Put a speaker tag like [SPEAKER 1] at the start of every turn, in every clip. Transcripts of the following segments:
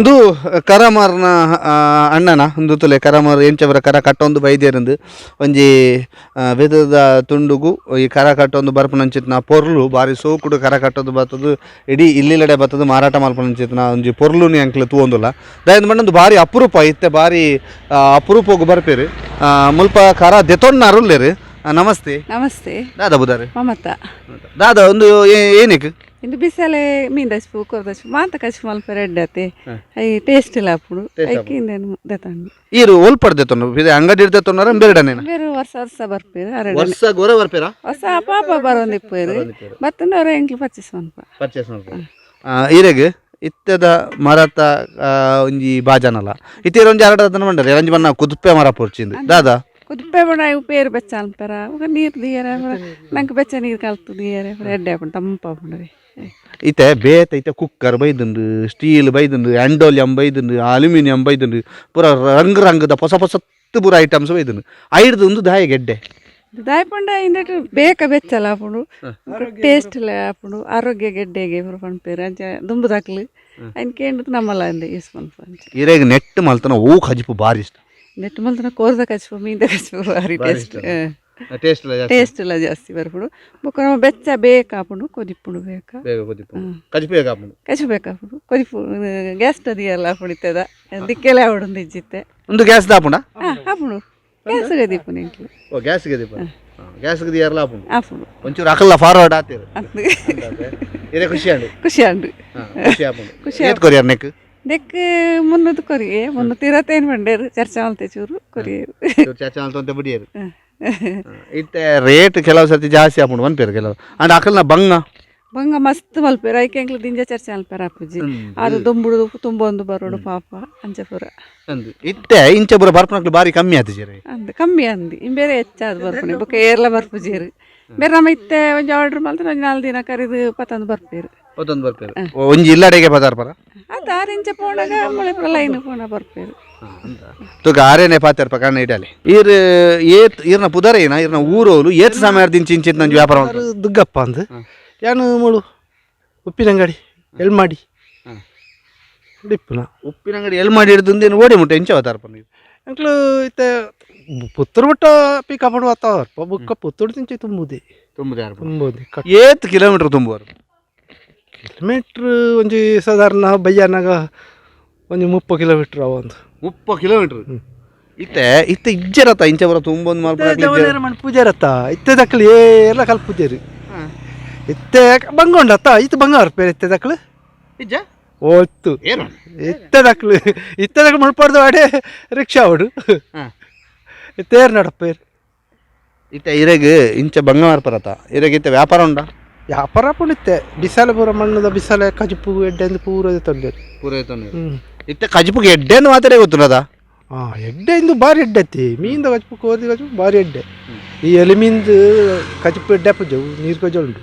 [SPEAKER 1] ಇಂದು ಕರಮಾರ್ನ ಅಣ್ಣನ ಉಂದು ತುಲೆ ಕರಮಾರ್ ಎಂಚವರ ಕರ ಕಟ್ಟೊಂದು ಬೈದೇರಂದು ಒಂಜಿ ಬೆದದ ತುಂಡುಗು ಈ ಕರ ಕಟ್ಟೊಂದು ಬರ್ಪುನಂಚಿತ್ತಿನ ಪೊರ್ಲು ಬಾರಿ ಸೋಕುಡು ಕರ ಕಟ್ಟೊಂದು ಬತ್ತದು ಇಡೀ ಇಲ್ಲಿಲಡೆ ಬತ್ತದು ಮಾರಾಟ ಮಲ್ಪುನಂಚಿತ್ತಿನ ಒಂಜಿ ಪೊರ್ಲುನಿ ಅಂಕ್ಲು ತೂವೊಂದುಲ್ಲ. ದಾಯೆಂದ್ ಪಂಡ ಉಂದು ಬಾರಿ ಅಪರೂಪ ಇತ್ತೆ ಬಾರಿ ಅಪರೂಪೊಗು ಬರ್ಪೆರ್. ಮುಲ್ಪ ಕರ ದೆತೊನ್ನಾರ್ ಉಲ್ಲೆರ್. ನಮಸ್ತೆ.
[SPEAKER 2] ನಮಸ್ತೆ.
[SPEAKER 1] ದಾದ ಬುದಾರೆ?
[SPEAKER 2] ಮಮತಾ.
[SPEAKER 1] ದಾದ ಒಂದು ಏನಕ್ಕೆ?
[SPEAKER 2] ಇಂದು ಬಿಸಲೆ ಮೀನ್ ದಸ್ಪು ಕೊರ್ದಸ್ಪು ಮಾತ ಕಚ್ ಮಲ್ಪೆರೆ ಎಡ್ಡತೆ, I taste ಇಲ್ಲ ಆಪುಂಡು, ಐಕ್ ಇಂದೆನ್ ದೆತೊಂಡು.
[SPEAKER 1] ಈರು ಒಲ್ಪಡ್ ದೆತೊನ್ನು? ಇದೆ ಅಂಗಡಿ ದೆತೊನ್ನಾರ ಬೇರೆಡನೇನ?
[SPEAKER 2] ಬೇರೆ ವರ್ಷ ವರ್ಷ ಬರ್ಪೇರು ಅರೆಡನೆ.
[SPEAKER 1] ವರ್ಷ ಗೊರ ಬರ್ಪೇರಾ?
[SPEAKER 2] ಹೊಸ ಪಾಪ ಬರೋಂದಿಪ್ಪೇರು, ಬತ್ತಂಡ ಅವ್ರ ಎಂಕ್ಲು ಪರ್ಚೇಸ್ ಮನ್ಪ.
[SPEAKER 1] ಪರ್ಚೇಸ್ ಮಲ್ಪು. ಈರೆಗ್ ಇತ್ತೆದ ಮರತ ಒಂಜಿ ಬಾಜನಲ ಇತ್ತೀರ ಒಂಜಿ ಅರಡ ಮಂಡರೆ ಒಂಜಿ ಬನ್ನ ಕುದುಪೆ ಮರ ಪೊರ್ಚಿಂದು ದಾದಾ?
[SPEAKER 2] ಕುದುಪೆ ಬಣ ಇವು ಪೇರು ಬೆಚ್ಚ ಅನ್ಪೆರ ಅವಾಗ ನೀರು ದಿಯರೆ, ನಂಗೆ ಬೆಚ್ಚ ನೀರು ಕಲ್ತು ದಿಯರೆ ಎಡ್ಡೆ ಆಪುಂಡು, ತಂಪಾಪುಂಡು ರೀ.
[SPEAKER 1] ಇತ್ತೆ ಬೇತೆ ಇತ್ತೆ ಕುಕ್ಕರ್ ಬೈದುಂಡು, ಸ್ಟೀಲ್ ಬೈದುಂಡು, ಆಂಡೋಲಿಯಂ ಬೈದುಂಡು, ಅಲ್ಯೂಮಿನಿಯಂ ಬೈದುಂಡು, ಪೂರ ರಂಗ್ ರಂಗದ ಹೊಸ ಹೊಸತ್ತು ಪೂರ ಐಟಮ್ಸ್ ಬೈದುಂಡು. ಐಡ್ದು ಒಂದು ದಾಯ ಗೆಡ್ಡೆ?
[SPEAKER 2] ದಾಯ ಪಂಡ ಇಂದೆಟ್ ಬೇಕ ಬೆಚ್ಚಲ ಆಪುಂಡು, ಟೇಸ್ಟ್ ಲ ಆಪುಂಡು, ಆರೋಗ್ಯ ಗೆಡ್ಡೆಗೆ ಪೂರ ಪನ್ಪೇರು. ಅಂಚ ದುಂಬುದಾಕ್ಲು ಐನ್ ಕೇಂಡುದು ನಮ್ಮಲ ಅಂದೆ ಯೂಸ್ ಮನ್ಪ ಅಂಚ.
[SPEAKER 1] ಇರೆಗ್ ನೆಟ್ ಮಲ್ತನ ಓ ಕಜಿಪು ಬಾರಿ ಇಷ್ಟ?
[SPEAKER 2] ನೆಟ್ ಮಲ್ತನ ಕೋರ್ದ ಕಚ್ಪು, ಮೀನ್ದ ಕಚ್ಪು ಭಾರಿ taste.
[SPEAKER 1] Taste.
[SPEAKER 2] Taste ಎಲ್ಲ ಜಾಸ್ತಿ ಬರ್ಪುಂಡು. ಬೊಕ್ಕ ನಮ್ಮ ಬೆಚ್ಚ ಬೇಕಾಪುಂಡು, ಕೊದಿಪ್ಪುಂಡು ಬೇಕ.
[SPEAKER 1] ಬೇಗ ಕೊದಿಪು ಕಜಿಪು ಬೇಗ ಆಪುಂಡು.
[SPEAKER 2] ಕಚ್ಪು ಬೇಕಾಪುಂಡು, ಕೊದಿಪು ಗ್ಯಾಸ್ ಅದಿಯಲ್ಲ ಆಪುಂಡು, ಇತ್ತದ ದಿಕ್ಕೆಲ್ಲ ಆವಡೊಂದು ಇಜ್ಜಿತ್ತೆ.
[SPEAKER 1] ಒಂದು ಗ್ಯಾಸ್ ದಾಪುಂಡ?
[SPEAKER 2] ಹಾಂ, ಆಪುಂಡು, ಗ್ಯಾಸ್ ಕೊದಿಪ್ಪು ನಿಂಕ್ಲು.
[SPEAKER 1] ಓ, ಗ್ಯಾಸ್ ಗೆ ಗ್ಯಾಸ್ ಗೆ ದಿಯರ್ಲ ಆಪುಂಡು.
[SPEAKER 2] ಆಪುಂಡು.
[SPEAKER 1] ಒಂಚೂರು ಅಕಲ್ಲ ಫಾರ್ವರ್ಡ್ ಆತೀರು.
[SPEAKER 2] ಅಂದ್.
[SPEAKER 1] ಇರೆ ಖುಷಿ ಆಂಡು?
[SPEAKER 2] ಖುಷಿ ಆಂಡು.
[SPEAKER 1] ಖುಷಿ ಆಪುಂಡು.
[SPEAKER 2] ಖುಷಿ.
[SPEAKER 1] ಏತ್ ಕೊರಿಯರ್ ನೆಕ್?
[SPEAKER 2] ದೆಕ್ ಮುನ್ನೂದು ಕೊರಿಯೆ, ಮುನ್ನೂತಿ ಇರತ್ತೇನು ಬಂಡೇರು ಚರ್ಚೆ ಮಲ್ತೆ ಚೂರು ಕೊರಿಯೇರು.
[SPEAKER 1] ಚರ್ಚೆ ಮಲ್ತೊಂತೆ ಬುಡಿಯರು. ಇತ್ತೆ ರೇಟ್ ಕೆಲವು ಸರ್ತಿ ಜಾಸ್ತಿ ಆಪುಂಡು ಪನ್ಪೇರು ಕೆಲವು. ಅಂಡ್ ಅಕಲ್ನ ಬಂಗ?
[SPEAKER 2] ಬಂಗ ಮಸ್ತ್ ಮಲ್ಪೇರು, ಐಕೆ ಎಂಕ್ಲು ದಿಂಜ ಚರ್ಚೆ ಮಲ್ಪೇರು ಅಪ್ಪುಜಿ. ಅದು ದುಂಬುಡು ತುಂಬೊಂದು ಬರೋಡು ಪಾಪ ಅಂಚ ಪೂರ.
[SPEAKER 1] ಅಂದ್, ಇತ್ತೆ ಇಂಚ ಪೂರ ಬರ್ಪುನಕ್ಲು ಬಾರಿ ಕಮ್ಮಿ ಆತಿಜೆರ್.
[SPEAKER 2] ಅಂದ್, ಕಮ್ಮಿ ಅಂದಿ. ಬೇರೆ ಹೆಚ್ಚಾದ್ ಬರ್ಪುನಿ ಬೊಕ್ಕ ಏರ್ಲ ಬರ್ಪುಜೇರು. ಬೇರೆ ನಮ್ಮ ಇತ್ತೆ ಒಂಜಿ ಆರ್ಡರ್ ಮಲ್ತ್ರೆ ಒಂಜಿ 4 ದಿನ ಕರಿದು ಪತ್ತೊಂದು ಬರ್ಪೇರು.
[SPEAKER 1] ಪತ್ತೊಂದು ಬರ್ಪೇರು. ಒಂಜಿ ಇಲ್ಲಡೆಗೆ ಪದಾರ್ಪರ?
[SPEAKER 2] ಅದು ಆರು ಇಂಚ ಪೋಣಾಗ ಮೊಳೆ ಪೂರ ಲೈನ್ ಪೋಣ ಬರ್ಪೇರು.
[SPEAKER 1] ತುಗ ಆರೇನೆ ಪಾತೆರ್ಪ ಕಣ್ಣ ಇಡಲಿ. ಈರ್ ಏತ್ ಈರ್ನ ಪುದರೇನ, ಈರ್ನ ಊರೋಲು, ಏತ್ ಸಮಯ ದಿಂಚಿ ಇಂಚಿತ್ ನಂಜಿ ವ್ಯಾಪಾರ ಮಲ್ಪುನ?
[SPEAKER 3] ದುಗ್ಗಪ್ಪ ಅಂದ್ ಯಾನು. ಮುಳು ಉಪ್ಪಿನಂಗಡಿ ಎಳ್ಮಾಡಿ ಇಪ್ಪುನ.
[SPEAKER 1] ಉಪ್ಪಿನಂಗಡಿ ಎಲ್ ಮಾಡಿ ಹಿಡ್ದು ಓಡಿ ಮುಟ್ಟ ಇಂಚ ಅವತಾರಪ್ಪ ನೀವು?
[SPEAKER 3] ಅಂಕ್ಲು ಇತ್ತೆ ಪುತ್ತೂರು ಮುಟ್ಟ ಪಿಕಪ್ ಅತ್ತ ಬುಕ್ಕ ಪುತ್ತೂರು ತಿಂಚಿ ತುಂಬುದೆ.
[SPEAKER 1] ತುಂಬುದೆ?
[SPEAKER 3] ತುಂಬುದೆ.
[SPEAKER 1] ಏತ್ ಕಿಲೋಮೀಟರ್ ತುಂಬುವರು?
[SPEAKER 3] ಕಿಲೋಮೀಟ್ರ್ ಒಂಜಿ ಸಾಧಾರಣ ಬಯ್ಯನಾಗ ಒಂಜಿ 30 ಕಿಲೋಮೀಟ್ರ್ ಅವ ಒಂದು.
[SPEAKER 1] 30 ಕಿಲೋಮೀಟರ್. ಇತ್ತೆ ಇತ್ತೆ ಇಜ್ಜರತ್ತ ಇಂಚ ಬರ ತುಂಬೊಂದು ಮಲ್ಪುನ?
[SPEAKER 3] ಪೂಜಾರತ್ತ ಇತ್ತೆ ದಕ್ಕಲು ಏರ್ಲ ಕಲ್ಪುಜೇರು. ಇತ್ತೆ ಬಂಗ ಉಂಡತ್ತ, ಇತ್ತೆ ಬಂಗಾರ ಪೇರು ಇತ್ತೆ ದಕ್ಕಲು.
[SPEAKER 1] ಇಜ್ಜ?
[SPEAKER 3] ಓತ್ತು.
[SPEAKER 1] ಏನು?
[SPEAKER 3] ಇತ್ತೆ ದಕ್ಕಲು, ಇತ್ತೆ ದಕ್ಕಲು ಮುಳ್ಪಾಡ್ದು ವಾಡೆ ರಿಕ್ಷಾ ಅವಡು. ಇತ್ತೆ ಏರ್ ನಡಪೇರು.
[SPEAKER 1] ಇತ್ತೆ ಇರೆಗ್ ಇಂಚ ಬಂಗ ಮಾರ್ಪರತ್ತ, ಇರೆಗ್ ಇತ್ತೆ ವ್ಯಾಪಾರ ಉಂಡಾ?
[SPEAKER 3] ವ್ಯಾಪಾರ ಪುಣಿತ್ತೆ ಬಿಸಾಲೆ ಪೂರ ಮಣ್ಣದ ಬಿಸಾಲೆ ಕಜಿಪು ಎಡ್ಡೆ ಅಂದ್ ಪೂರ ತೊಂದರೆ.
[SPEAKER 1] ಪೂರ. ಇತ್ತೆ ಕಜಿಪುಗೆ ಎಡ್ಡೆನು ಮಾತಾಡೇ ಗೊತ್ತುಂಡದ?
[SPEAKER 3] ಹಾಂ, ಎಡ್ಡೆ ಇಂದು ಭಾರಿ ಎಡ್ಡೆ ಐತಿ. ಮೀನ್ದ ಕಜಿಪು, ಕೋದಿ ಕಜಿಪು ಭಾರಿ ಎಡ್ಡೆ. ಈ ಎಲೆ ಮೀನ್ದು ಕಜಿಪು ಎಡ್ಡೆ ಪೂಜೆ, ನೀರು ಕೊಜ ಉಂಟು.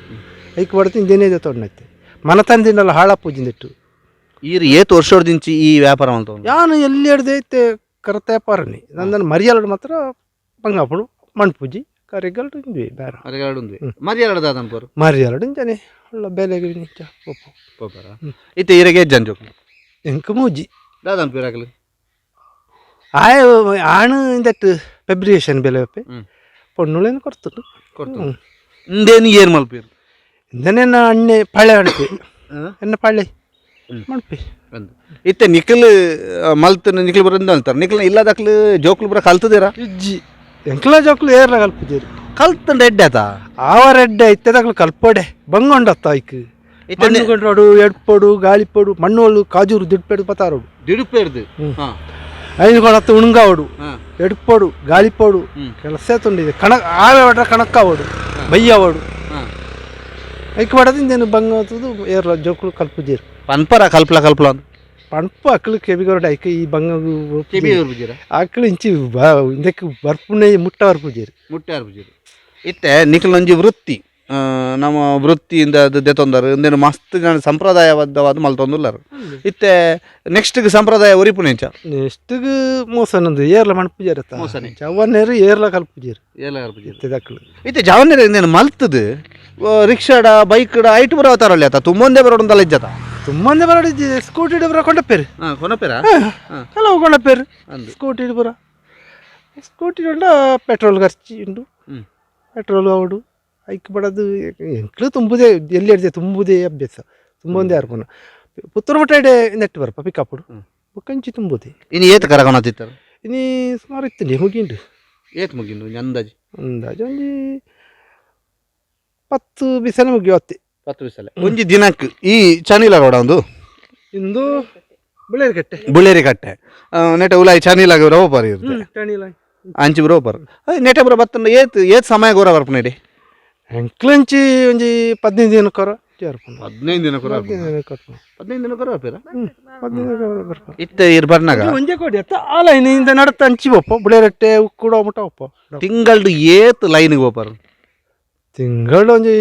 [SPEAKER 3] ಐಕ್ ಬಡ್ತು ಇಂದೇನೇ ತೊಂಡೈತೆ ಮನ ತಂದಿನಲ್ಲ ಹಾಳಾಪೂಜಿಂದಿಟ್ಟು.
[SPEAKER 1] ಈರ್ ಏತ್ ವರ್ಷದಿಂಚಿ ಈ ವ್ಯಾಪಾರ ಮಲ್ತೊಂದು?
[SPEAKER 3] ಯಾನು ಎಲ್ಲಿ ಹಿಡ್ದು ಐತೆ ಕರತ ವ್ಯಾಪಾರನಿ ನಂದನ್ ಮರಿಯಲಡು ಮಾತ್ರ ಬಂಗಾಪುಡು ಮಣ್ಪೂಜಿ ಕರಿಗಲ್ಡು ಇಂದ್ವಿ ಬೇರೆ.
[SPEAKER 1] ಮರಿಯಲಡು ದಾದನ್ಪರು?
[SPEAKER 3] ಮರಿಯಲಡು ಇಂಚನೆ ಒಳ್ಳೆ ಬೆಲೆಗೆ ನಿಂಚ ಪೋಪು.
[SPEAKER 1] ಪೋಪರ. ಇತ್ತೆ ಇರೆಗೆ ಏತ್ ಜನ ಜೋಕುಲು?
[SPEAKER 3] ಎಂಕ್ ಮೂಜಿ.
[SPEAKER 1] ದಾದನ್ಪೇರು ಅಕಲು?
[SPEAKER 3] ಆಯ ಆಣು ಇಂದಟ್ಟು ಫೆಬ್ರಿಯೇಷನ್ ಬೆಲೆ ಒಪ್ಪೆ. ಪೊಣ್ಣುಳೇನು ಕೊಡ್ತುಂಡು.
[SPEAKER 1] ಕೊಡ್ತು. ಇಂದೇನು ಏನ್ ಮಲ್ಪೇರು?
[SPEAKER 3] ಇಂದನೆ ಅಣ್ಣೆ ಪಳೆ ಅಣಪೆ, ಎನ್ನ ಪಳೆ ಮಣ್ಪೆ.
[SPEAKER 1] ಅಂದ್. ಇತ್ತೆ ನಿಖಲ್ ಮಲ್ತ್ ನಿಖಲ್ ಬರಂದು ಅಂತಾರೆ, ನಿಖಲ್ ಇಲ್ಲದಕ್ಲು ಜೋಕ್ಲು ಬರ ಕಲ್ತದಿರಾ?
[SPEAKER 3] ಇಜ್ಜಿ, ಎಂಕ್ಲ ಜೋಕ್ಲು ಏರ್ಲ ಕಲ್ಪುಜೇರು.
[SPEAKER 1] ಕಲ್ತಂಡ ಎಡ್ಡೆ ಆತ.
[SPEAKER 3] ಆವರ ಎಡ್ಡೆ, ಇತ್ತೆದಕ್ಲು ಕಲ್ಪಡೆ ಬಂಗೊಂಡತ್ತ ಐಕ್.
[SPEAKER 1] ಇತ್ತೆ
[SPEAKER 3] ಮಣ್ಣು ಕೊಂಡ್ರೋಡು, ಎಡ್ಪೊಡು, ಗಾಳಿಪೊಡು, ಮಣ್ಣು ಕಾಜೂರು ದಿಡ್ಪೆಡು ಪತಾರೋಡು.
[SPEAKER 1] ದಿಡುಪೇರ್ದು.
[SPEAKER 3] ಐನು ಕೊಣತ್ತು ಉಣುಂಗಾವಡು, ಎಡ್ಪೊಡು, ಗಾಳಿಪೊಡು. ಕೆಲಸ ತುಂಡಿದೆ ಕಣ ಆವೆ ಬಟ್ರ ಕಣಕ್ಕಾವಡು, ಬಯ್ಯಾವಡು. ಐಕ್ ಬಡದಿಂದೇನು ಬಂಗ ಏರ್ಲ ಜೋಕ್ಲು ಕಲ್ಪುಜೇರು.
[SPEAKER 1] ಪನ್ಪರ ಕಲ್ಪಲ ಕಲ್ಪಲ ಅಂದ್?
[SPEAKER 3] ಪಣಪು ಅಕ್ಲು ಕೆಬಿಗೊರಡು ಐಕ್ ಈ ಬಂಗ.
[SPEAKER 1] ಕೆಬಿ.
[SPEAKER 3] ಅಕ್ಲು ಇಂಚಿ ಇಂದಕ್ಕೆ ಬರ್ಪುನೆ ಮುಟ್ಟ ಬರ್ಪುಜೇರು.
[SPEAKER 1] ಮುಟ್ಟೆ ಬರ್ಪುಜೇರು. ಇತ್ತೆ ನಿಖಲ್ ಒಂಜಿ ವೃತ್ತಿ ನಮ್ಮ ವೃತ್ತಿಯಿಂದ ಅದು ದೆತೊಂದರು. ಇಂದೇನು ಮಸ್ತ್ ಜನ ಸಂಪ್ರದಾಯಬದ್ಧವಾದ ಮಲ್ತೊಂದುಲ್ಲರು. ಇತ್ತೆ ನೆಕ್ಸ್ಟ್ ಸಂಪ್ರದಾಯ ಒರಿಪುನೆಂಚ?
[SPEAKER 3] ನೆಕ್ಸ್ಟ್ಗ್ ಮೋಸನಂದು ಏರ್ಲ ಮಣ್ಪುಜೇರು.
[SPEAKER 1] ಮೋಸನೆ.
[SPEAKER 3] ಜವನ್ನೇರು ಏರ್ಲ ಕಲ್ಪುಜೇರು ಇತ್ತೆದಕ್ಲು.
[SPEAKER 1] ಇತ್ತೆ ಜವನ್ನೇರು ಇಂದೇನು ಮಲ್ತದು ರಿಕ್ಷಾಡ ಬೈಕ್ಡ ಐಟ್ ಬರೋ ಅವತಾರಲ್ಲಿ ಆತ ತುಂಬೊಂದೇ ಬರೋಡಂತಲ್ಲ ಇಜ್ಜತ.
[SPEAKER 3] ತುಂಬಂದೆ ಬರಡಿದ್ದೆ ಸ್ಕೂಟಿ ಬರ ಕೊಂಡಪ್ಪೇರು.
[SPEAKER 1] ಹಾಂ, ಕೊನಪೇರ.
[SPEAKER 3] ಕೆಲವು ಕೊಂಡಪ್ಪೇರು.
[SPEAKER 1] ಅಂದು.
[SPEAKER 3] ಸ್ಕೂಟಿ ಪೂರ ಸ್ಕೂಟಿ ಉಂಡ, ಪೆಟ್ರೋಲ್ ಖರ್ಚು ಉಂಡು. ಪೆಟ್ರೋಲ್ ಅವಡು ಐಕ್ ಬಡದು ಎಂಕ್ಲು ತುಂಬುದೇ, ಎಲ್ಲಿ ಹಿಡ್ದೆ ತುಂಬುದೇ ಅಭ್ಯಾಸ. ತುಂಬೊಂದೇ ಅರ್ಪುನ ಪುತ್ತೂರು ಮಟ್ಟ ಇಡೆ ನೆಟ್ ಬರ್ಪ ಪಿಕಪ್ಪುಡು ಬೊಕ್ಕಂಚಿ ತುಂಬುದೇ.
[SPEAKER 1] ಇನ್ನು ಏತ್ ಕರಕೊನತಿತ್ತಾರೆ?
[SPEAKER 3] ಇನಿ ಸುಮಾರು ಇತ್ತು, ಮುಗಿಂಡು.
[SPEAKER 1] ಏತ್ ಮುಗಿಂಡು ಒಂಜಿ ಅಂದಾಜಿ?
[SPEAKER 3] ಅಂದಾಜು ಒಂಜಿ 10 ಬಿಸನೆ ಮುಗಿಯೋತ್ತೆ.
[SPEAKER 1] 10 ಬಿಸಲೆ ಒಂಜಿ ದಿನಕ್ಕೆ. ಈ ಚನಿಲ ರೋಡ ಒಂದು.
[SPEAKER 3] ಇಂದು ಬಿಳೇರಿಕಟ್ಟೆ.
[SPEAKER 1] ಬುಳ್ಳೇರಿ ಕಟ್ಟೆ ನೆಟ ಉಲಾಯಿ ಚನಿಲಾಗ ರೋಪರ್ ಇರುತ್ತೆ.
[SPEAKER 3] ಚಣಿಲ.
[SPEAKER 1] ಅಂಚಿ ರೋಪರ್ ನೆಟ ಬರ ಬತ್ತಂಡ ಏತ್ ಏತ್ ಸಮಯ ಗೋರ ಬರ್ಪುನೇಡಿ?
[SPEAKER 3] ಎಂಕ್ಲಂಚಿ ಒಂಜಿ 15 ದಿನಕ್ಕೊರ ചേರ್ಪುಂಡು.
[SPEAKER 1] 15 ದಿನ?
[SPEAKER 3] 15 ದಿನಕ್ಕೆ ಬರ್ಪುಂಡು.
[SPEAKER 1] 15 ದಿನ ಕೊರ ಬರ್ಪೇರ?
[SPEAKER 3] 15 ದಿನ ಬರ್ಪುಂಡು.
[SPEAKER 1] ಇತ್ತೆ ಇರ್ ಬರ್ನಾಗ
[SPEAKER 3] ಒಂಜೆ ಕೋಡಿ ಅತ್ತ ಆ ಲೈನ್ ಇಂದ ನಡತ ಅಂಚಿ ಒಪ್ಪ ಬುಳೇರಟ್ಟೆ ಉಕ್ಕುಡ ಮುಟ್ಟ ಒಪ್ಪ.
[SPEAKER 1] ತಿಂಗಳ್ದು ಏತ್ ಲೈನ್ಗೆ ಹೋಪರ್?
[SPEAKER 3] ತಿಂಗಳು ಒಂಜಿ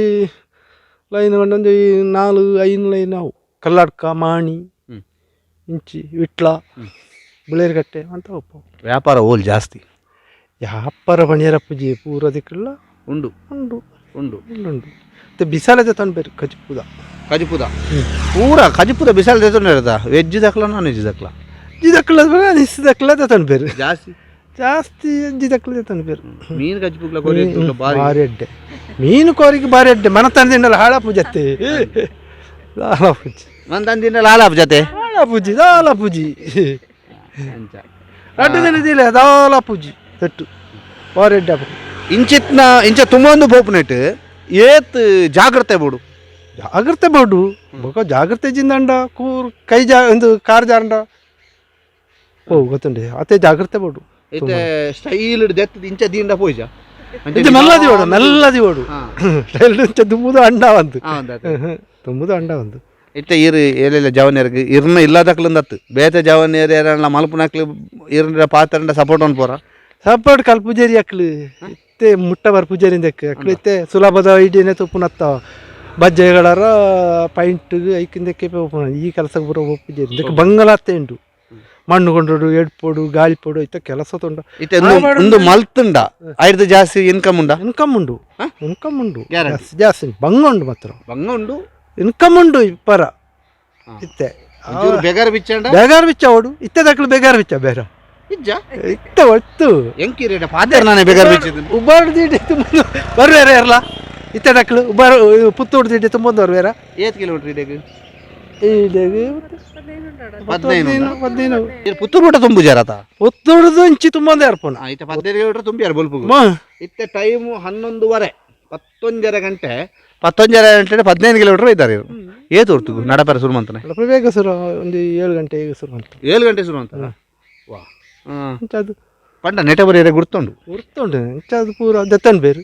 [SPEAKER 3] ಲೈನ್ ಒಂಜಿ 4 5 ಲೈನ್ ಅವು ಕಲ್ಲಡ್ಕ, ಮಾಣಿ, ಇಂಚಿ ವಿಟ್ಲ, ಬುಳೇರಿಕಟ್ಟೆ ಅಂತ ಒಪ್ಪ.
[SPEAKER 1] ವ್ಯಾಪಾರ ಓಲ್ ಜಾಸ್ತಿ?
[SPEAKER 3] ವ್ಯಾಪಾರ ಪಣಿಯರ ಪೂಜೆ ಪೂರ ದಿಕ್ಕಲ್ಲ.
[SPEAKER 1] ಉಂಡು.
[SPEAKER 3] ಉಂಡು.
[SPEAKER 1] ಉಂಡು.
[SPEAKER 3] ಉಂಡು ಉಂಡು. ಮತ್ತೆ ಬಿಸಾಲತೆ ತಂದು ಕಜಿಪುದ.
[SPEAKER 1] ಕಜಿಪುದ ಪೂರ ಕಜಿಪುದ ಬಿಸಾಲ ದೇತೊಂಡ. ವೆಜ್ ದಕ್ಲ, ನಾನ್ ವೆಜ್ ದಕ್ಲ?
[SPEAKER 3] ಜಿದಕ್ಲ ನಿಸ್ದಕ್ಲ ತಂದು ಬೇರೆ.
[SPEAKER 1] ಜಾಸ್ತಿ?
[SPEAKER 3] ಜಾಸ್ತಿ ಜಿದಕ್ಲ ತಂದು ಬೇರೆ.
[SPEAKER 1] ಮೀನು ಕಜಿಪುಗ್ಲ ಕೋರಿ ಬಾರಿ.
[SPEAKER 3] ಭಾರಿ ಅಡ್ಡೆ, ಮೀನು ಕೋರಿಗೆ ಭಾರಿ ಅಡ್ಡೆ. ಮನ ತಂದಿಂಡಲ್ಲ ಹಾಳ ಪೂಜತ್ತೆ ದಾಲ ಪೂಜೆ.
[SPEAKER 1] ಮಂತಂದಿನ ಲಾಲಾಪ್ ಜೊತೆ.
[SPEAKER 3] ಹಾಳ ಪೂಜೆ, ದಾಲ ಪೂಜೆ. ರಡ್ಡು ದಿನ ದಿಲ್ಲ ದಾಲ ಪೂಜೆ ತಟ್ಟು ಭಾರಿ ಅಡ್ಡೆ ಆಪುಂಡು.
[SPEAKER 1] ಇಂಚಿತ್ನ ಇಂಚ ತುಂಬೊಂದು ಪೋಪುನೆಟ್ ಏತ್ ಜಾಗ್ರತೆ ಬೋಡು?
[SPEAKER 3] ಜಾಗ್ರತೆ ಬೋಡು. ಬೊಕ ಜಾಗ್ರತೆ ಜಿಂದಂಡ ಕೂರ್ ಕೈ ಜಾ ಒಂದು ಕಾರ್ ಜಾರಂಡ ಓ ಗೊತ್ತುಂಡೆ ಅತೆ ಜಾಗ್ರತೆ ಬೋಡು.
[SPEAKER 1] ಇತ್ತೆ ಸ್ಟೈಲ್ ದೆತ್ತದ ಇಂಚ ದೀಂಡ ಪೋಯ್ಜ.
[SPEAKER 3] ಇಂಚ ಮೆಲ್ಲದಿ ಓಡು, ಮೆಲ್ಲದಿ ಓಡು. ಸ್ಟೈಲ್ ಇಂಚ ದುಂಬುದು ಅಂಡ ಒಂದು ತುಂಬುದು ಅಂಡ ಒಂದು.
[SPEAKER 1] ಇತ್ತೆ ಇರು ಏಲೆಲ್ಲ ಜವನಿಯರ್ಗ್ ಇರ್ನ ಇಲ್ಲದಕ್ಲಂದತ್ತು ಬೇತೆ ಜವನಿಯರ್ ಏರಲ್ಲ ಮಲ್ಪುನಕ್ಲು ಇರ್ನ ಪಾತ್ರಂಡ ಸಪೋರ್ಟ್ ಅನ್ ಪೋರ?
[SPEAKER 3] ಸಪೋರ್ಟ್ ಕಲ್ ಪೂಜಾರಿ ಅಕ್ಲು ಇತ್ತೆ ಮುಟ್ಟ ಬರ್ ಪೂಜಾರಿ ದೆಕ್ ಅಕ್ಲು ಇತ್ತೆ ಸುಲಭದ ಐಡಿಯನೆ ತುಪ್ಪುನತ್ತ ಬಜ್ಜೆಗಳರ ಪೈಂಟ್ ಐಕಿಂದಕ್ಕೆ ಪೋಪುನ. ಈ ಕೆಲಸಕ್ಕೆ ಬರೋ ಪೂಜಾರಿ ಇದಕ್ಕೆ ಬಂಗಲಾತೆ ಉಂಟು. ಮಣ್ಣು ಕೊಂಡೋಡು, ಎಡ್ಪೋಡು, ಗಾಳಿ ಪೋಡು ಇತ್ತ ಕೆಲಸ ತೊಂಡ.
[SPEAKER 1] ಇತ್ತೆ ಒಂದು ಮಲ್ತುಂಡ ಐರ್ದು ಜಾಸ್ತಿ ಇನ್ಕಮ್ ಉಂಡ?
[SPEAKER 3] ಇನ್ಕಮ್ ಉಂಡು, ಇನ್ಕಮ್ ಉಂಡು.
[SPEAKER 1] Guarantee.
[SPEAKER 3] ಜಾಸ್ತಿ ಜಾಸ್ತಿ ಬಂಗ ಉಂಡು ಮಾತ್ರ.
[SPEAKER 1] ಬಂಗ ಉಂಡು.
[SPEAKER 3] ಇನ್ಕಮ್ ಉಂಡು ಇಪ್ಪರ ಇತ್ತೆ.
[SPEAKER 1] ಒಂಚೂರು ಬೆಗರ್ ಬಿಚ್ಚಂಡ.
[SPEAKER 3] ಬೇಗಾರ್ ಬಿಚ್ಚ ಓಡು ಇತ್ತೆ ದಕ್ಲು ಬೇಗಾರ್ ಬಿಚ್ಚ ಬೇರೆ.
[SPEAKER 1] ಇಜ್ಜ.
[SPEAKER 3] ಇತ್ತೆ ಒತ್ತು.
[SPEAKER 1] ಎಂಕಿರೇಟ ಪಾತೆರ್ ನಾನೇ ಬೆಗರ್ ಬಿಚ್ಚಿದ್ದು.
[SPEAKER 3] ಉಬ್ಬಾರು ದೀಡಿ ತುಂಬ ಬರ್ವೇರ ಇರಲ್ಲ ಇತ್ತೆ ದಕ್ಲು ಉಬ್ಬಾರು ಪುತ್ತೂರು ದೀಡಿ ತುಂಬೊಂದು ಬರ್ವೇರ.
[SPEAKER 1] ಏತ್ ಕಿಲೋಮೀಟರ್ ಇಡೆಗ್?
[SPEAKER 3] ಇಡೆಗ್.
[SPEAKER 1] 15.
[SPEAKER 3] 15.
[SPEAKER 1] ಇರ್ ಪುತ್ತೂರು ಊಟ ತುಂಬು ಜಾರತ.
[SPEAKER 3] ಪುತ್ತೂರುದು ಇಂಚಿ ತುಂಬೊಂದು ಏರ್ಪುನ.
[SPEAKER 1] ಇತ್ತೆ 15 ಕಿಲೋಮೀಟರ್ ತುಂಬಿಯಾರ ಬೊಲ್ಪುಗು. ಇತ್ತೆ ಟೈಮು 11:30, ಪತ್ತೊಂಜರೆ ಗಂಟೆ. ಪತ್ತೊಂಜರೆ ಗಂಟೆ 15 ಕಿಲೋಮೀಟರ್ ಇದ್ದಾರೆ ಇವರು. ಏತ್ ಹೊರ್ತು ನಡಪರ ಶುರು ಮಂತನೆ?
[SPEAKER 3] ಬೇಗ ಶುರು, ಒಂದು 7 ಗಂಟೆ ಈಗ ಶುರು ಅಂತ.
[SPEAKER 1] 7 ಗಂಟೆ ಶುರು ಅಂತ ವಾ.
[SPEAKER 3] ಇಂಚ ಅದು.
[SPEAKER 1] ಪಂಡ ನೆಟ ಬರೀರೆ ಗುರ್ತುಂಡು.
[SPEAKER 3] ಗುರ್ತುಂಡು. ಇಂಚ ಅದು ಪೂರ ದೆತ್ತನ್ ಬೇರು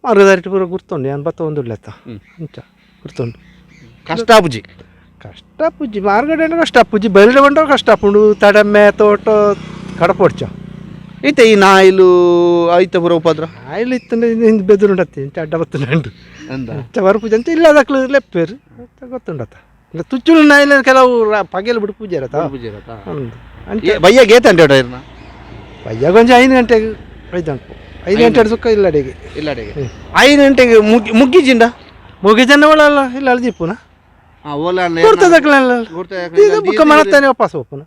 [SPEAKER 3] ಮಾರ್ಗದಾರಿಟ್ ಪೂರ ಗುರ್ತುಂಡು. ಯಾನ್ ಬತ್ತ ಒಂದು ಲೆತ್ತ ಇಂಚ ಗುರ್ತುಂಡು.
[SPEAKER 1] ಕಷ್ಟ ಆಪುಜಿ?
[SPEAKER 3] ಕಷ್ಟ ಪೂಜಿ ಮಾರ್ಗಡೆ ಕಷ್ಟ ಪೂಜಿ, ಬೈಲ್ಡೆ ಬಂಡ ಕಷ್ಟ ಪುಂಡು, ತಡಮೆ ತೋಟ ಕಡಪೊಡ್ಚ.
[SPEAKER 1] ಇತ್ತೆ ಈ ನಾಯಿಲು ಐತ ಪೂರ ಉಪದ್ರ?
[SPEAKER 3] ಆಯಿಲ್ ಇತ್ತಂದ್ರೆ ಹಿಂದೆ ಬೆದುರುಂಡತ್ತಿ ಇಂಚ ಅಡ್ಡ ಬತ್ತುಂಡು.
[SPEAKER 1] ಅಂದ.
[SPEAKER 3] ಇಂಚ ಬರ ಪೂಜೆ ಅಂತ ಇಲ್ಲ ಅದಕ್ಲು ಲೆಪ್ಪೇರು ಗೊತ್ತುಂಡತ್ತ. ತುಚ್ಚುಲು ನಾಯಿಲ ಕೆಲವು ಪಗೆಲ್ ಬಿಡು ಪೂಜೆ ಇರತ್ತ. ಒಂದು ಅಂಚ.
[SPEAKER 1] ಬಯ್ಯ ಗೇತ ಅಂಟೆ ಇರ್ನ?
[SPEAKER 3] ಬಯ್ಯಾಗ ಒಂಜಿ 5 ಗಂಟೆಗೆ ಐದಂಟು, 5 ಗಂಟೆ ಸುಕ್ಕ ಇಲ್ಲ ಅಡಿಗೆ.
[SPEAKER 1] ಇಲ್ಲ ಅಡಿಗೆ 5 ಗಂಟೆಗೆ ಮುಗ್ಗಿ ಮುಗ್ಗಿಜಿಂಡ.
[SPEAKER 3] ಮುಗಿ ಜನ ಒಳಲ್ಲ ಇಲ್ಲ ಅಲ್ದಿಪ್ಪುನ.
[SPEAKER 1] ಓಲ.
[SPEAKER 3] ಗುರ್ತದಕ್ಲೆಲ್ಲ ಬುಕ್ಕ ಮನತ್ತಾನೆ ವಾಪಸ್ ಹೋಪುನ.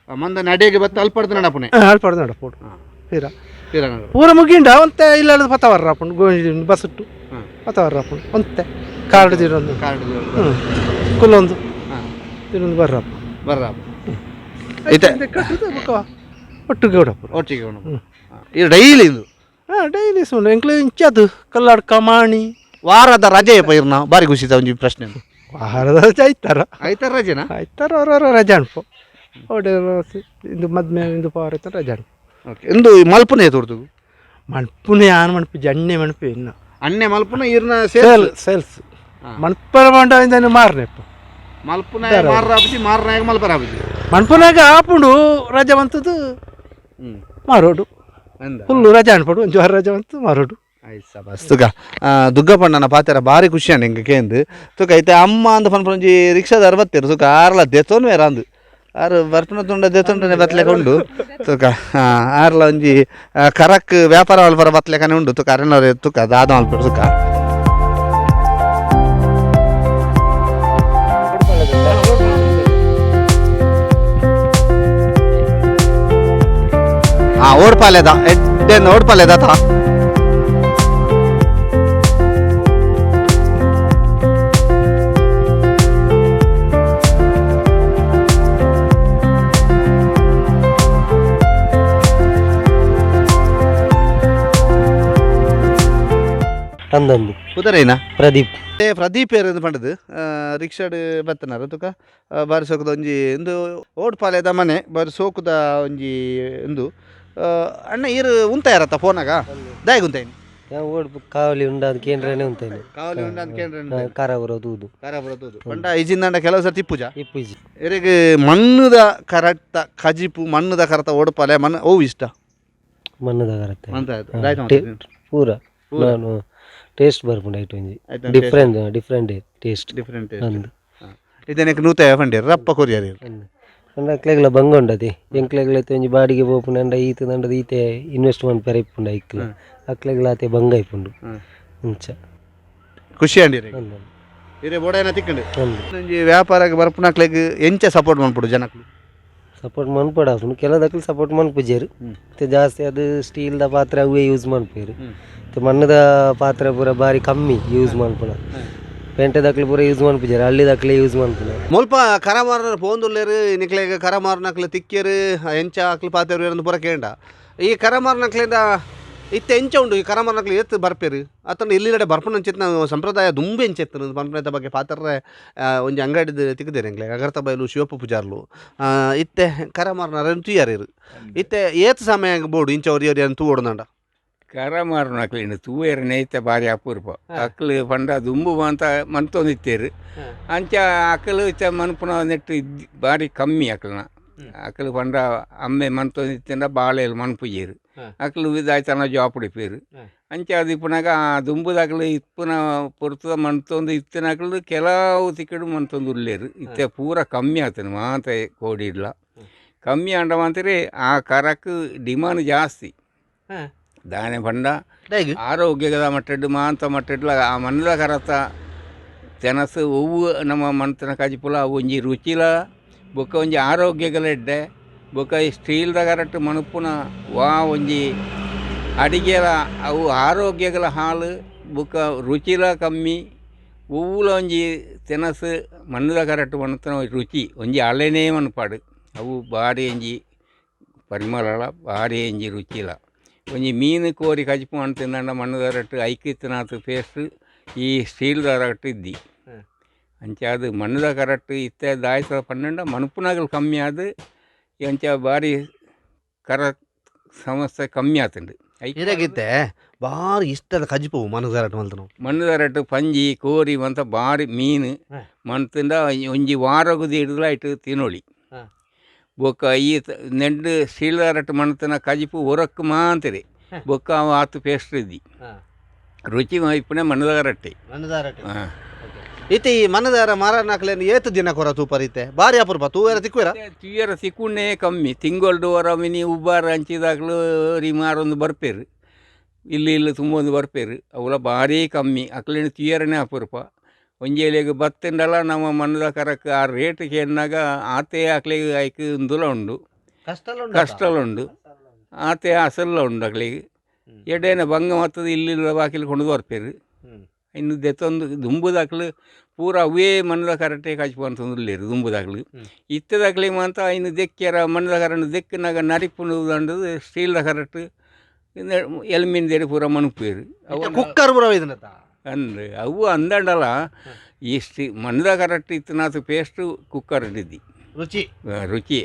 [SPEAKER 1] ಮಂದ ನಡೆಗೆ ಬತ್ತ ಅಲ್ಪಡ್ದು ನಡಪುನೆ.
[SPEAKER 3] ಅಲ್ಪಡ್ದು ನಡಪೋಡು ತೀರಾ ಪೂರ ಮುಗಿಂಡ ಒಂತೆ ಇಲ್ಲ ಪತ್ತ ವರ್ರ ಆಪುಂಡು. ಗೋಂಜಿ ಬಸ್ ಇಟ್ಟು ಪತ್ತ ವರ್ರ ಆಪುಂಡು. ಒಂತೆ ಕಾರ್ಡ್ ದಿರೊಂದು ಕುಲ್ಲೊಂದು ತಿರೊಂದು ಬರ್ರ.
[SPEAKER 1] ಬರ್ರ ಇತ್ತೆ.
[SPEAKER 3] ಕಟ್ಟುದು ಬುಕ್ಕ ಒಟ್ಟಿಗೆ ಉಡಪುರು.
[SPEAKER 1] ಒಟ್ಟಿಗೆ ಇದು ಡೈಲಿ ಇದು?
[SPEAKER 3] ಹಾಂ, ಡೈಲಿ ಸುಂಡು ಎಂಕ್ಲು ಇಂಚದು ಕಲ್ಲಾಡ್ಕ ಮಾಣಿ.
[SPEAKER 1] ವಾರದ ರಜೆ ಇರ್ನ ಬಾರಿ ಖುಷಿ ಒಂಜಿ ಪ್ರಶ್ನೆ.
[SPEAKER 3] ವಾರದ ರಜೆ ಐತಾರ.
[SPEAKER 1] ಐತಾರ ರಜೆನಾ?
[SPEAKER 3] ಐತಾರ ಅವರವರ ರಜೆ ಅನ್ಪು ಓಡೆ ಇಂದು ಮದ್ಮೆ ಇಂದು ಪವರ್ ಐತಾರ ರಜೆ ಅನ್ಪು.
[SPEAKER 1] ಓಕೆ, ಇಂದು ಮಲ್ಪುನೆ ತೋರ್ತು?
[SPEAKER 3] ಮಣ್ಪುನೆ ಯಾನ್ ಮಣ್ಪು ಜಣ್ಣೆ ಮಣ್ಪು ಇನ್ನು.
[SPEAKER 1] ಅಣ್ಣೆ ಮಲ್ಪುನ ಇರ್ನ?
[SPEAKER 3] ಸೇಲ್ ಸೇಲ್ಸ್ ಮಣ್ಪರ ಬಂಡ ಇಂದ ಮಾರನೆಪ್ಪ.
[SPEAKER 1] ಮಲ್ಪುನ ಮಾರ್ರಾಪುಜಿ, ಮಾರ್ನಾಗ ಮಲ್ಪರಾಪುಜಿ.
[SPEAKER 3] ಮಣ್ಪುನಾಗ ಆಪುಂಡು ರಜೆ ಬಂತದ್ದು ಮಾರೋಡು. ಫುಲ್ಲು ರಜೆ ಅನ್ಪಡು, ಒಂಜು ವಾರ ರಜೆ ಬಂತು ಮಾರೋಡು.
[SPEAKER 1] ಆಯ್ತು ತುಕ ದುಗ್ಗಪ್ಪಣ್ಣನ ಪಾತೆರ ಬಾರಿ ಖುಷಿ ಅಂಡ್ ಎಂಕ್ ಕೇಂದ್. ತುಕ ಐತೆ ಅಮ್ಮ ಅಂದ್ ಪನ್ಪುನ ಒಂಜಿ ರಿಕ್ಷಾದ ಬತ್ತೆರ್. ತುಕ ಆರ್ಲ ದೆತೊನ್ವೆರ್ ಅಂದ್ ಆರ್ ಬರ್ಪುನ ತುಂಡ ದೆತೊಂಡನೆ ಬತ್ಲೆಕ ಉಂಡು. ತುಕ ಆರ್ಲ ಒಂಜಿ ಕರಕ್ ವ್ಯಾಪಾರ ಮಲ್ಪರ ಬತ್ಲೆಕನೆ ಉಂಡು. ತುಕ ಅರೆನವರೆ ತುಕ ದಾದ ಮಲ್ಪರು ತುಕ. ಓಡ್ಪಾಲೆದ ಎಡ್ಡೆನ್ ಓಡ್ಪಾಲೆದ ತಾ
[SPEAKER 4] ಅಂದಂದು
[SPEAKER 1] ಕುದರೇನಾ
[SPEAKER 4] ಪ್ರದೀಪ್.
[SPEAKER 1] ಏ ಪ್ರದೀಪ್ ಏರ್ ಪಂಡದು ರಿಕ್ಷಾಡ್ ಬತ್ತನಾರ ತುಕ ಬಾರಿ ಸೋಕುದ ಒಂಜಿ ಇಂದು ಓಡ್ಪಾಲೆದ ಮನೆ ಬಾರಿ ಸೋಕುದ ಒಂಜಿ ಇಂದು. ಅಣ್ಣ ಈರು ಉಂತಾಯರತ್ತ ಫೋನಾಗ ದಾಯಗ್ ಉಂತಾಯಿನಿ?
[SPEAKER 4] ಓಡ್ ಕಾವಲಿ ಉಂಡಾದ ಕೇಂದ್ರನೇ ಉಂತೇನೆ.
[SPEAKER 1] ಕಾವಲಿ ಉಂಡಾದ ಕೇಂದ್ರನೇ.
[SPEAKER 4] ಖಾರ ಬರೋದು ಊದು.
[SPEAKER 1] ಖಾರ ಬರೋದು ಪಂಡ ಇಜಿಂದಂಡ ಕೆಲವು ಸರ್ತಿ ಇಪ್ಪುಜ.
[SPEAKER 4] ಇಪ್ಪುಜಿ.
[SPEAKER 1] ಇರೆಗ್ ಮಣ್ಣುದ ಕರಟ್ಟ ಕಜಿಪು ಮಣ್ಣುದ ಕರತ ಓಡ್ಪಾಲೆ ಮಣ್ಣು ಅವು ಇಷ್ಟ?
[SPEAKER 4] ಮಣ್ಣದ ಕರತ್ತೆ.
[SPEAKER 1] ಮಂತ
[SPEAKER 4] ಪೂರ ನಾನು ಟೇಸ್ಟ್ ಬರ್ಪುಂಡು ಐಟ್ ಒಂಜಿ
[SPEAKER 1] ಐತ.
[SPEAKER 4] Different different taste.
[SPEAKER 1] Different.
[SPEAKER 4] ಅಂದು.
[SPEAKER 1] ಇದನ್ನೆಕ್ ನೂತಾಯ ಫಂಡೇರ್ ರಪ್ಪ ಕೊರಿಯರ್.
[SPEAKER 4] ಅಂಡ ಅಕ್ಲೆಗ್ಲ ಬಂಗ ಉಂಡತಿ ಎಂಕ್ಲೆಗ್ಲ ಇತ್ತೆ ಒಂಜಿ ಬಾಡಿಗೆ ಪೋಪುಂಡು ಅಂಡ ಈತ ದಂಡದ ಈತೆ ಇನ್ವೆಸ್ಟ್ ಮನ್ಪೆರೆ ಇಪ್ಪುಂಡು ಐಕ್ಲ ಅಕ್ಲೆಗ್ಲ ಆತೆ ಬಂಗ ಇಪ್ಪುಂಡು ಅಂಚ.
[SPEAKER 1] ಖುಷಿ ಅಂಡಿರಿ.
[SPEAKER 4] ಅಂದು.
[SPEAKER 1] ಇರೆ ಬೋಡೈನ ತಿಕ್ಕಂಡು.
[SPEAKER 4] ಅಂದು.
[SPEAKER 1] ಒಂಜಿ ವ್ಯಾಪಾರಕ್ಕೆ ಬರ್ಪುನಕ್ಲೆಗ್ ಎಂಚ ಸಪೋರ್ಟ್ ಮನ್ಪುಡು ಜನಕ್ಲು?
[SPEAKER 4] ಸಪೋರ್ಟ್ ಮನ್ಪೊಡಾಪುಂಡು ಕೆಲದಕ್ಲು ಸಪೋರ್ಟ್ ಮನ್ಪುಜೆರ್ ಇತ್ತೆ ಜಾಸ್ತಿ ಅದು ಸ್ಟೀಲ್ದ ಪಾತ್ರೆ ಅವೇ ಯೂಸ್ ಮನ್ಪುವೆರ್. ಇತ್ತೆ ಮಣ್ಣದ ಪಾತ್ರೆ ಪೂರ ಬಾರಿ ಕಮ್ಮಿ ಯೂಸ್ ಮನ್ಪುನ. ಪೇಂಟೆದಕ್ಲು ಪೂರ ಯೂಸ್ ಮನ್ಪುಜೆರ್, ಹಳ್ಳಿದಕ್ಲೆ ಯೂಸ್ ಮನ್ಪುನ.
[SPEAKER 1] ಮುಲ್ಪ ಕರಮಾರನ ಪೋಂದುಲ್ಲೇರು ನಿಕ್ಲೆಗ್ ಕರಮಾರನಕ್ಲು ತಿಕ್ಕಿಯರು ಎಂಚ ಅಕ್ಲು ಪಾತೆರು ಪೂರ ಕೇಂಡ. ಈ ಕರಮಾರನಕ್ಲಿಂದ ಇತ್ತೆ ಎಂಚ ಉಂಡು ಈ ಕರಮಾರನಕ್ಲು ಏತ್ ಬರ್ಪೇರು ಅತನ ಇಲ್ಲಿಡೆ ಬರ್ಪುನಂಚಿತ್ನ ಸಂಪ್ರದಾಯ ದುಂಬು ಎಂಚೆತ್ತನ ಪನ್ಪುನೆತ ಬಗ್ಗೆ ಪಾತೆರ್ರೆ ಒಂಜಿ ಅಂಗಡಿದ ತಿಕ್ಕುದೇರು ಎಂಕ್ಲೆಗ್ ಅಗರ್ತ ಬಯಲು ಶಿವಪ್ಪ ಪೂಜಾರ್ಲು. ಇತ್ತೆ ಕರಮಾರನರನ್ ತೂಯರೇರು ಇತ್ತೆ ಏತ್ ಸಮಯ ಬೋಡು ಇಂಚ ಒರಿ ಒರಿ ತೂವೊಡುಂದಾಂಡ?
[SPEAKER 5] ಕರಮಾರುನಕ್ಲಿನ ತೂವೇರು ನೇಯ್ತ ಬಾರಿ ಅಪೂರ್ಪ. ಅಕ್ಲು ಪಂಡ ದುಂಬು ಅಂತ ಮಂತೊಂದಿತ್ತೇರು ಅಂಚ ಅಕಲು ಇತ್ತ ಮನ್ಪುನ ನೆಟ್ಟು ಬಾರಿ ಕಮ್ಮಿ ಅಕ್ಲನ. ಅಕ್ಲು ಪಂಡ ಅಮ್ಮೆ ಮಂತೊಂದಿತ್ತಿಂಡ ಬಾಳೆಲ್ ಮನ್ಪುಜೇರು ಅಕ್ಲು ಇದಾಯ್ತನ ಜಾಪುಡಿಪೇರು ಅಂಚ ಅದು ಇಪ್ಪುನಾಗ ಆ ದುಂಬುದಕ್ಲು ಇಪ್ಪುನ ಪೊರ್ತುದ ಮಂತೊಂದು ಇತ್ತಿನಕ್ಲು ಕೆಲವು ತಿಕ್ಕಡು ಮಂತೊಂದು ಉಲ್ಲೇರು. ಇತ್ತೆ ಪೂರ ಕಮ್ಮಿ ಆತನ ಮಾತ ಕೋಡಿಡ್ಲ ಕಮ್ಮಿ ಅಂಡ ಮಾಂತರೆ ಆ ಕರಕ್ ಡಿಮಾಂಡ್ ಜಾಸ್ತಿ. ದಾನೆ ಪಂಡ ಆರೋಗ್ಯದ ಮಟ್ಟೆಡ್ ಮಾಂತ ಮಟ್ಟೆಡ್ಲ ಆ ಮಣ್ಣದ ಕರತ ತೆನಸು ಒವ್ವು ನಮ್ಮ ಮಣ್ತನ ಕಜಿಪುಲ ಅವು ಒಂಜಿ ರುಚಿಲ ಬೊಕ್ಕ ಒಂಜಿ ಆರೋಗ್ಯಗಳ ಎಡ್ಡೆ. ಬೊಕ್ಕ ಈ ಸ್ಟೀಲ್ದ ಕರಟ್ ಮಣುಪುನ ವಾ ಒಂಜಿ ಅಡಿಗೆಲ ಅವು ಆರೋಗ್ಯಗಳ ಹಾಲು ಬೊಕ್ಕ ರುಚಿಲ ಕಮ್ಮಿ. ಒವ್ವುಲ ಒಂಜಿ ತೆನಸು ಮಣ್ಣದ ಕರಟ್ ಮಣುತನ ರುಚಿ ಒಂಜಿ ಅಲೆನೇ ಮಣಪಾಡು ಅವು ಬಾರಿ ಒಂಜಿ ಪರಿಮಳಲ ಬಾರಿ ಒಂಜಿ ರುಚಿಲ. ಒಂಜಿ ಮೀನು ಕೋರಿ ಕಜಿಪು ಅಂತಿಂದಂಡ ಮಣ್ಣದ ರಟ್ಟು ಐಕಿತ್ತನಾಥ ಪೇಸ್ಟ್ ಈ ಸ್ಟೀಲ್ದ ರಟ್ಟು ಇದ್ದಿ ಅಂಚ ಅದು ಮಣ್ಣದ ಕರಟ್ಟು ಇತ್ತೆ ದಾಯಸ ಪನ್ನಂಡ ಮಣುಪುನಗಲು ಕಮ್ಮಿ ಆದು ಅಂಚ ಬಾರಿ ಕರ ಸಮಸ್ಯೆ ಕಮ್ಮಿ ಆತುಂಡು.
[SPEAKER 1] ಇರೆಗಿತ್ತೆ ಬಾರಿ ಇಷ್ಟದ ಕಜಿಪು ಮಣ್ಣದ ರಟ್ಟು ಮಲ್ತನು.
[SPEAKER 5] ಮಣ್ಣದ ರಟ್ಟು ಪಂಜಿ ಕೋರಿ ಮಂತ ಬಾರಿ ಮೀನು ಮಣ್ತಿಂದ ಒಂಜಿ ವಾರಗು ಹಿಡಿದ್ಲ ಇಟ್ಟು ತಿನ್ನೋಳಿ. ಬೊಕ್ಕ ಈ ನೆಂಡು ಸ್ಟೀಲ್ದ ರಟ್ಟು ಮಣ್ತನ ಕಜಿಪು ಒರಕ್ಕು ಮಾಂತಿರಿ ಬೊಕ್ಕ ಅವು ಆತು ಪೇಸ್ಟ್ ಇದ್ದಿ ರುಚಿ ಇಪ್ಪುನೆ ಮಣ್ಣದ ರಟ್ಟೆ.
[SPEAKER 1] ಇತ್ತೆ ಈ ಮನದಾರ ಮಾರನಾಕ್ಲೇನು ಏತು ದಿನ ಕೊರ ತೂಪರಿತೆ ಬಾರಿ ಅಪರೂಪ ತೂವೇರ ತಿಕ್ಕುವೇರ?
[SPEAKER 5] ತೂಯರ ತಿಕ್ಕುನೇ ಕಮ್ಮಿ. ತಿಂಗೊಳ್ಡು ವರ ಮಿನಿ ಉಬ್ಬಾರ ಹಂಚಿದಾಗ್ಲು ರಿಮಾರೊಂದು ಬರ್ಪೇರು ಇಲ್ಲಿ ಇಲ್ಲಿ ತುಂಬೊಂದು ಬರ್ಪೇರು ಅವುಲ ಭಾರಿ ಕಮ್ಮಿ. ಅಕ್ಲೇನು ತೂಯರನೇ ಅಪರೂಪ. ಒಂಜೇಲಿಗೆ ಬತ್ತಂಡಲ ನಮ್ಮ ಮಣ್ಣದ ಕರಕ್ಕೆ ಆ ರೇಟ್ ಕೇಳಿನಾಗ ಆತೆ ಅಕ್ಲಿಗೆ ಐಕ್ ಇಂದುಲ ಉಂಡು ಕಷ್ಟಲ ಉಂಡು ಆತೆ ಅಸಲ್ಲ ಉಂಡು ಅಕ್ಲಿಗೆ ಎಡೇನ ಬಂಗ ಮತ್ತದ ಇಲ್ಲಿ ಬಾಕಿಲಿ ಕೊಂಡು ಬರ್ಪೇರು. ಇನ್ನು ದೆತ್ತೊಂದು ದುಂಬುದಾಕ್ಲು ಪೂರ ಅವೇ ಮಣ್ಣದ ಕರಟೆ ಕಾಚು ಅಂತಂದು ದುಂಬುದಾಕ್ಲು. ಇತ್ತದಾಕ್ಲಿ ಮಾಂತ ಇನ್ನು ದೆಕ್ಕ್ಯರ ಮಣ್ಣದ ಕರಣ ದೆಕ್ಕಿನಾಗ ನರಿಪುಂಡು ದಂಡದು ಸ್ಟೀಲ್ದ ಕರಟು ಎಲ್ಮಿನ ದೇರಿ ಪೂರ ಮಣುಪೇರು
[SPEAKER 1] ಅವು ಕುಕ್ಕರ್ ಪೂರ ಇದನ್ನತ್ತ
[SPEAKER 5] ಅಂದ್ರೆ ಅವು ಅಂದಂಡಲ ಈ ಸ್ಟೀ ಮಣ್ಣದ ಕರಟ್ ಇತ್ತನಾಥ ಪೇಸ್ಟು ಕುಕ್ಕರ್ ಇದ್ದಿ
[SPEAKER 1] ರುಚಿ
[SPEAKER 5] ರುಚಿ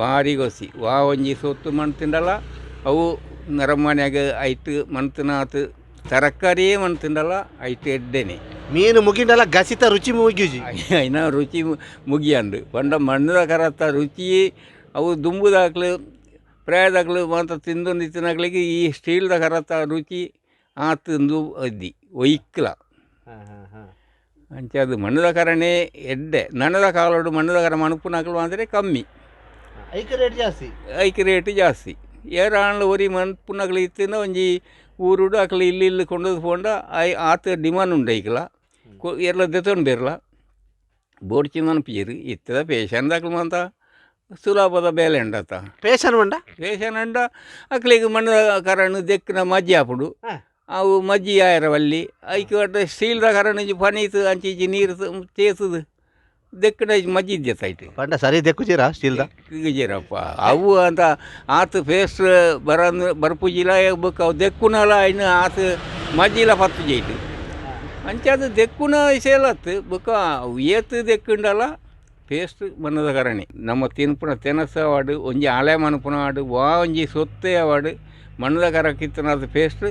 [SPEAKER 5] ವಾರಿ ಗೊಸಿ ವಾ ಒಂಜಿ ಸೊತ್ತು ಮಣ್ಣು ತಿಂಡಲ ಅವು ನರಮನ್ಯಾಗ ಐಟ್ ಮಣ್ತನಾತು ತರಕಾರಿಯೇ ಮಣ್ಣು ತಿಂಡಲ ಐಟ್ ಎಡ್ಡೆನೆ
[SPEAKER 1] ಮೀನು ಮುಗಿಂಡಲ ಗಸಿತ ರುಚಿ ಮುಗಿಯುಜಿ
[SPEAKER 5] ಐನ ರುಚಿ ಮುಗಿಯಂಡು ಪಂಡ ಮಣ್ಣದ ಕರತ್ತ ರುಚಿ ಅವು ದುಂಬುದಾಕ್ಲು ಪ್ರಾಯದಾಕ್ಲು ಮಾತ್ರ ತಿಂದು ನಿತ್ತಿನಾಕ್ಲಿಗೆ ಈ ಸ್ಟೀಲ್ದ ಕರತ್ತ ರುಚಿ ಆತಂದು ಅದ್ದಿ ಒಯ್ಕ್ಲ ಅಂಚ ಅದು ಮಣ್ಣದ ಕರನೇ ಎಡ್ಡೆ. ನನ್ನದ ಕಾಲೋಡು ಮಣ್ಣದ ಕರ ಮಣುಪುನಾಕ್ಲು ಅಂದರೆ ಕಮ್ಮಿ
[SPEAKER 1] ಐಕ್ ರೇಟ್ ಜಾಸ್ತಿ.
[SPEAKER 5] ಐಕ್ ರೇಟ್ ಜಾಸ್ತಿ. ಏರಾಣಲು ಒರಿ ಮನ್ಪುನಕ್ಲು ಇತ್ತಿನ ಒಂಜಿ ಊರುಡು ಅಕ್ಲು ಇಲ್ಲಿ ಇಲ್ಲಿ ಕೊಂಡೋದು ಪೋಂಡ I ಆತ ಡಿಮಾಂಡ್ ಉಂಡು ಐಕ್ಲ ಏರ್ಲ ದೆತ್ತೊಂಡು ಬೇರ್ಲ ಬೋಡ್ಚಿ ಮನ್ಪಿಯರು ಇತ್ತದ ಪೇಶನ್ ದಾಕ್ಲು ಮಾಂತ ಸುಲಭದ ಬೇಲೆ ಉಂಡತ.
[SPEAKER 1] ಪೇಶನ್ ಉಂಡ.
[SPEAKER 5] ಪೇಶನ್ ಅಂಡ ಅಕ್ಲೆಗ್ ಮಣ್ಣದ ಕರನ್ ದೆಕ್ಕಿನ ಮಜ್ಜಿ ಆಪುಂಡು. ಅವು ಮಜ್ಜಿ ಆಯರ ಬಲ್ಲಿ. ಐಕ್ ಒಟ್ಟು ಸ್ಟೀಲ್ದ ಕರನ್ ಒಂಜಿ ಪನೀತ್ ಅಂಚಿ ಇಂಚಿ ನೀರು ತೇತುದು ದೆಕ್ಕಿನ ಮಜ್ಜಿ ಇದ್ಯತ ಐಟ್.
[SPEAKER 1] ಪಂಡ ಸರಿ ದೆಕ್ಕುಜೀರಾ ಸ್ಟೀಲ್ದ?
[SPEAKER 5] ದೆಕ್ಕುಜೀರಪ್ಪ ಅವು ಅಂತ ಆತ್ ಪೇಸ್ಟ್ ಬರಂದು ಬರ್ಪುಜಿಲ. ಬೊಕ್ಕ ಅವು ದೆಕ್ಕುನಲ ಐನ್ ಆತ್ ಮಜ್ಜಿಲ ಪತ್ತುಜಿ ಐಟ್. ಅಂಚಾದ್ ದೆಕ್ಕುನ ಸೇಲತ್ತು. ಬೊಕ್ಕ ಅವು ಏತ್ ದೆಕ್ಕುಂಡಲ ಪೇಸ್ಟ್ ಮಣ್ಣದ ಕರಣೆ. ನಮ್ಮ ತಿನ್ಪುನ ತೆನಸ್ ಆವಡ್, ಒಂಜಿ ಆಲೆ ಮನ್ಪುನ ಆವಡ್, ವಾ ಒಂಜಿ ಸೊತ್ತೇ ಆವಡ್, ಮಣ್ಣದ ಕರಕ್ಕಿತ್ತನಾದ ಪೇಸ್ಟ್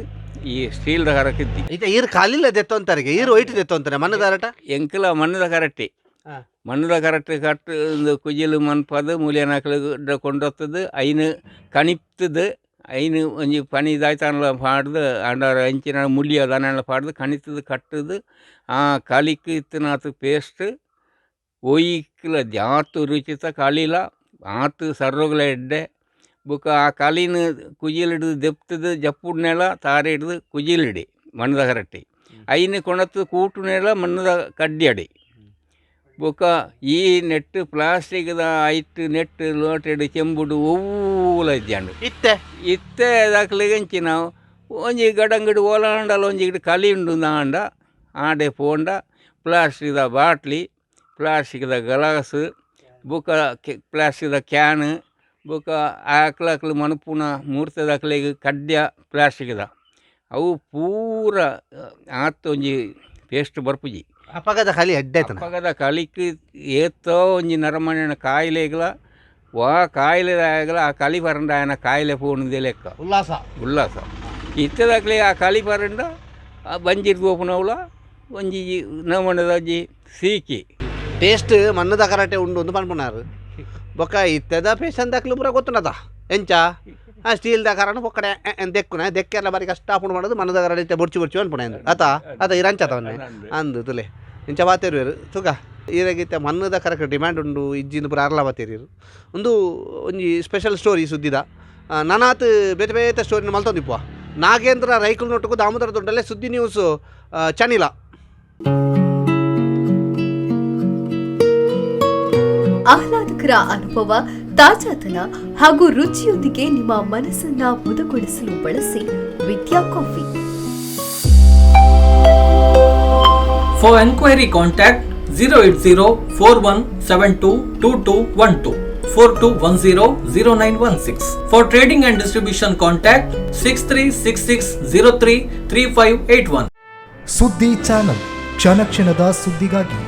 [SPEAKER 5] ಈ ಸ್ಟೀಲ್ದ ಕರಕ್ಕಿದ್ದಿ.
[SPEAKER 1] ಇತ್ತೆ ಈರ್ ಕಾಲಿಲ್ಲ ದೆತ್ತೊಂತಾರಿಗೆ, ಈರ್ ಒಯ್ಟ್ ದೆತ್ತೊಂತಾರೆ ಮಣ್ಣದಾರಟ?
[SPEAKER 5] ಎಂಕಲ ಮಣ್ಣದ ಕರಟ್ಟೆ. ಮಣ್ಣದ ಕರಟ್ ಕಟ್ ಇಂದು ಕುಜಿಲು ಮನ್ಪದು ಮೂಲ್ಯನಕ್ಲು ಕೊಂಡೊತ್ತದು ಐನು ಕಣಿಪ್ತದು. ಐನು ಒಂಜಿ ಪನಿ ದಾಯ್ತಾನಲ ಪಾಡ್ದು ಅಂಡಾರ ಅಂಚಿನ ಮುಳ್ಯ ದಾನಲ ಪಾಡ್ದು ಕಣಿತದು ಕಟ್ಟುದು. ಆ ಕಲಿಕ್ ಇತ್ತಿನಾತ್ ಪೇಸ್ಟ್ ಒಯ್ಕ್ಲ ಜಾತ್ ರುಚಿತ ಕಳಿಲ ಆತ್ ಸರ್ರೋಗ್ಲ ಎಡ್ಡೆ. ಬೊಕ ಆ ಕಲಿನ ಕುಜಿಲಿಡ್ದು ದೆಪ್ತದು ಜಪ್ಪುಡ್ನೆಲ ತಾರೆ ಹಿಡ್ದು ಕುಜಿಲಿಡಿ ಮಣ್ಣದ ಕರಟ್ಟಿ. ಐನು ಕೊಣತ್ತು ಕೂಟುನೆಲ ಮಣ್ಣದ ಕಡ್ಡಿ ಅಡಿ. ಬೊಕ ಈ ನೆಟ್ ಪ್ಲಾಸ್ಟಿಕ್ದ ಐಟ್ ನೆಟ್ ಲೋಟೆಡ್ ಚೆಂಬುಡು ಒವ್ವುಲ ಇಜ್ಜಾಂಡ್.
[SPEAKER 1] ಇತ್ತೆ
[SPEAKER 5] ಇತ್ತೆ ದಾಕ್ಲೆಗ್ ಎಂಚಿನ ಒಂಜಿ ಗಡಂಗಡಿ ಓಲಾಂಡಲ ಒಂಜಿ ಗಿಡ ಕಲಿ ಉಂಡು ಆಂಡ ಆಡೆ ಪೋಂಡ ಪ್ಲಾಸ್ಟಿಕ್ದ ಬಾಟ್ಲಿ, ಪ್ಲಾಸ್ಟಿಕ್ದ ಗ್ಲಾಸ್, ಬೊಕ ಪ್ಲಾಸ್ಟಿಕ್ದ can, ಬೊಕ ಆಕ್ಲಕ್ಲು ಮನ್ಪುನ ಮೂರ್ತೆದಕ್ಲೆಗ್ ಕಡ್ಯ ಪ್ಲಾಸ್ಟಿಕ್ದ ಅವು ಪೂರ ಆತ್ ಒಂಜಿ ಪೇಸ್ಟ್ ಬರ್ಪುಜಿ.
[SPEAKER 1] ಅಪಗದ ಕಲಿ ಎಡ್ಡೆ ಆಯ್ತನ.
[SPEAKER 5] ಅಪಗದ ಕಲಿಕ್ ಏತೋ ಒಂಜಿ ನರಮಣಿನ ಕಾಯಿಲೆಗ್ಲ ವಾ ಕಾಯಿಲೆ ಆಗಲ ಆ ಕಲಿ ಪರಂಡ ಆಯನ ಕಾಯಿಲೆ ಪೋಣುದೇ ಲೆಕ್ಕ.
[SPEAKER 1] ಉಲ್ಲಾಸ.
[SPEAKER 5] ಉಲ್ಲಾಸ. ಇತ್ತದಾಕ್ಲೆ ಆ ಕಲಿ ಪರಂಡ ಆ ಬಂಜಿರ್ ಪೋಪುನವುಲ ಒಂಜಿ ನಮೂನೆದ ಒಂಜಿ ಸೀಕಿ.
[SPEAKER 1] ಟೇಸ್ಟ್ ಮಣ್ಣದ ಕರಾಟೆ ಉಂಡು ಅಂದ್ ಪನ್ಪುನಾರು. ಬೊಕ್ಕ ಇತ್ತೆದ ಪೇಶನ್ ದಾಕ್ಲು ಪೂರ ಗೊತ್ತುಂಡತ ಎಂಚ ಆ ಸ್ಟೀಲ್ದ ಕರಣ ಬೊಕ್ಕಡೆ ದೆಕ್ಕುನ ದೆಕ್ಕೆಲ್ಲ ಬಾರಿ ಕಷ್ಟ ಆಪುಂಡು ಮಾಡೋದು. ಮಣ್ಣದ ಕರಡೆ ಇತ್ತೆ ಬೊಡ್ಚಿ ಬೊಡ್ಚಿ ಪನ್ಪುನ ಅತ ಅತ ಇರಂಚತವನ್ನೇ ಅಂದು ತುಲೆ ಇಂಚ ಬಾತೆರುವೆರು ತುಗ. ಈರೆಗಿತ್ತೆ ಮಣ್ಣದ ಕರಕ್ಕೆ ಡಿಮ್ಯಾಂಡ್ ಉಂಡು ಇಜ್ಜಿಂದು ಪೂರ ಅರ್ಲ ಬಾತೆರಿರು. ಒಂದು ಒಂಜಿ ಸ್ಪೆಷಲ್ ಸ್ಟೋರಿ ಸುದ್ದಿದ ನನಾತ್ ಬೇತೆ ಬೇತೆ ಸ್ಟೋರಿನ ಮಲ್ತೊಂದಿಪ್ಪುವ. ನಾಗೇಂದ್ರ ರೈಕುಲ್ ನೊಟ್ಟುಗು ದಾಮೋದರ ದೊಡ್ಡಲ್ಲೇ, ಸುದ್ದಿ ನ್ಯೂಸ್, ಚಣಿಲ.
[SPEAKER 6] ಆಹ್ಲಾದಕರ ಅನುಭವ, ತಾಜಾತನ ಹಾಗೂ ರುಚಿಯೊಂದಿಗೆ ನಿಮ್ಮ ಮನಸ್ಸನ್ನ ಮುದಗೊಳಿಸಲು ಬಳಸಿ ವಿದ್ಯಾ coffee.
[SPEAKER 7] For enquiry contact 08041722212, 42100916. For trading and distribution contact 6366033581.
[SPEAKER 8] ಸುದ್ದಿ ಚಾನಲ್, ಕ್ಷಣ ಕ್ಷಣದ ಸುದ್ದಿಗಾಗಿ.